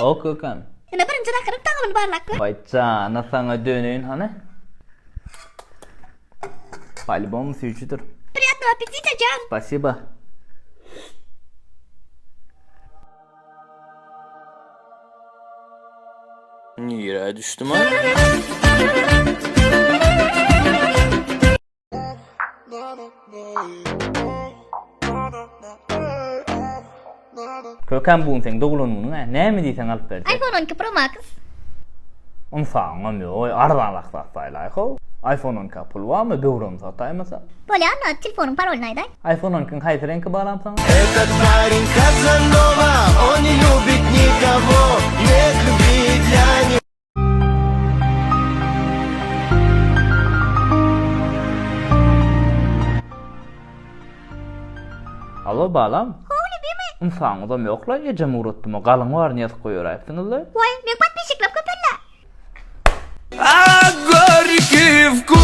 Haw kökäm. Ine birinji rakynyň tagamyny barlap gör. Waý jana saňa döneýin hany. Polibom süýjüdir. Priýatnogo appetita jan. Spasiba. Nirä düşdüm a? Kökäm bu gün seň doglan günüň-ä, näme diýseň alyp berjek. Iphone 12 Pro Max. Ynsabyňam ýok-oý, arzanrak zat saýlaý-how. Iphone on ikä pul barmy, böwregimi sataýmasa. Bolýa onda, telefonyň parolyny aýdaý. Iphone on ikiň haýsy reňki balam saňa? Этот парень Казанова, он не любит никого, нет любви для него. Alo balam. How lübimi. Ynsaňyzam ýokla ejem ugratdyma galyň baryny ýazyp goýberäýipsiňizle. Waý, meň podpisçiklerim köpeldi. А горький вкус.